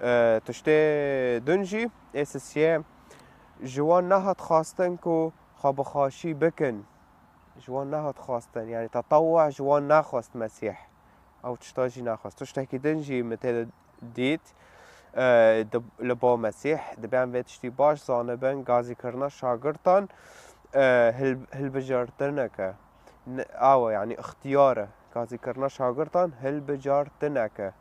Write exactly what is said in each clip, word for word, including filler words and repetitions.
E, tiştê din jî ê sisiyê ji wan nehat xwestin ku xwe bi xweşî bikin. Ji wan nehat xwestin, yanî tetewwe ji wan nexwest Mesîh. Ew tişta jî nexwest. Tiştekî din jî min tê de dît, e, di, li ba Mesîh, dibe em vê tiştî baş zanibin, gazîkirina şagirtan, e, hil-, hilbijartinek e. N-, awe, yanî ixtiyar e. Gazîkirina şagirtan hilbijartinek e.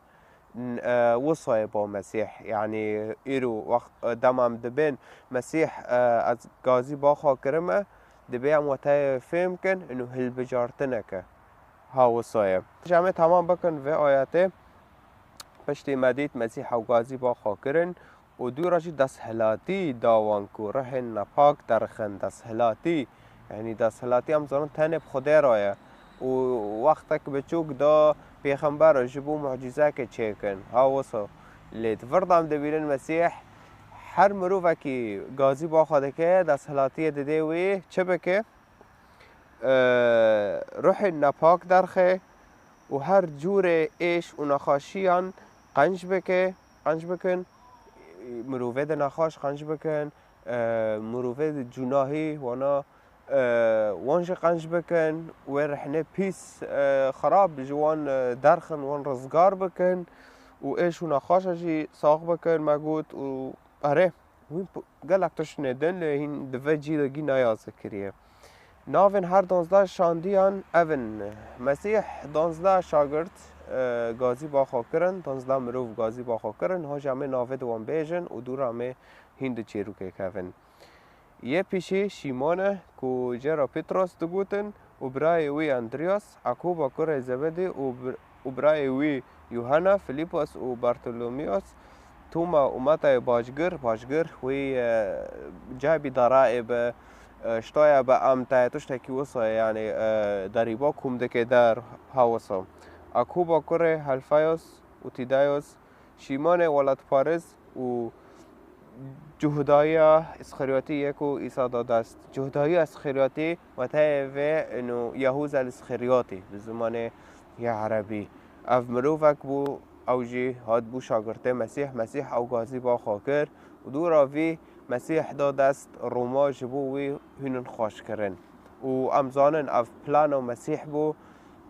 N-, e, wisa ye ba Mesîh. Yanî îro wext, e, dema em dibên Mesîh, e, ez gazî ba xwe kirime, dibê em weteyê fêm kin, ino hilbijartinek e. Ha wisa ye. Ji em ê temam bikin vê ayetê. Piştî me dît Mesîh ew gazî ba xwe kirin û dû re jî desthilatî da wan ku rihên nepak derxin. Desthilatî, yanî desthilatî em zanin tenê bi Xwedê re ye û wextek biçûk da pêxember ji bo mucîzeke çêkin. Ha wisa. Lê di vir de em dibînin Mesîh her mirovekî gazî ba xwe dike, desthilatiyê didê wî çi bike? E, ruhên nepak derxe û her cûrê êş û nexweşiyan qenc bike, qenc bikin. Mirovê di nexweş qenc bikin, e, mirovê di cunahî wana, e, wan jî qenc bikin, wê rihne pîs, e, xirab ji wan, e, derxin, wan rizgar bikin û êş û nexweşa jî sax bikin, me got û erê. Wî p-, gelek tiştine din lê hîn di vê cî de gî naya zikiriye. Navên her donzdeh şandiyan ev in. Mesîh donzdeh şagirt, e, gazî ba xwe kirin, donzdeh mirov gazî ba xwe kirin. Hoca me navê di wan bêjin û dûra me hîn di çêrûkê kevin. Yê pîşî Şîmon e ku jê re Pîtros digotin û birayê wî Andriyas, Yakuba kurê Zebedî û bir-, û birayê wî Yuhanna, Filîpos û Bartolomîos, Toma û Matayê bacgir, bacgir wî, e, cayê bî darayê bi, e, ştaya bi em te tiştekî wisa ye, yanî, e, derîba kum dike der ha wisa. Yakuba kurê Helfayos û Tîdayos, Şîmonê welatparêz û Cuhdaya Îsxeryotî yê ku Îsa da dest. Cuhdaya Îsxeryotî weteyê vê ino Yahûza el Îsxeryotî bi zimanê ya erebî. Ev mirovek bû, ew jî hatbû şagirtê Mesîh. Mesîh ew gazî ba xwe kir û dûra vî Mesîh da dest Roma ji bo wî hûnin xweş kirin. Û em zanin ev plana Mesîh bû,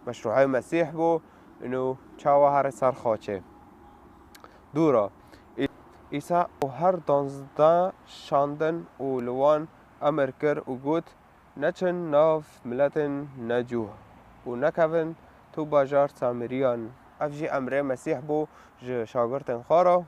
meşrûeya Mesîh bû, ino çawa here ser xaçê. Dûra. Î-, Îsa û her donzdeh şandin û li wan emir kir û got, Neçin nav miletên necûh û nekevin tu bajar Samiriyan. Ev jî emrê Mesîh bû ji şagirtên xwe re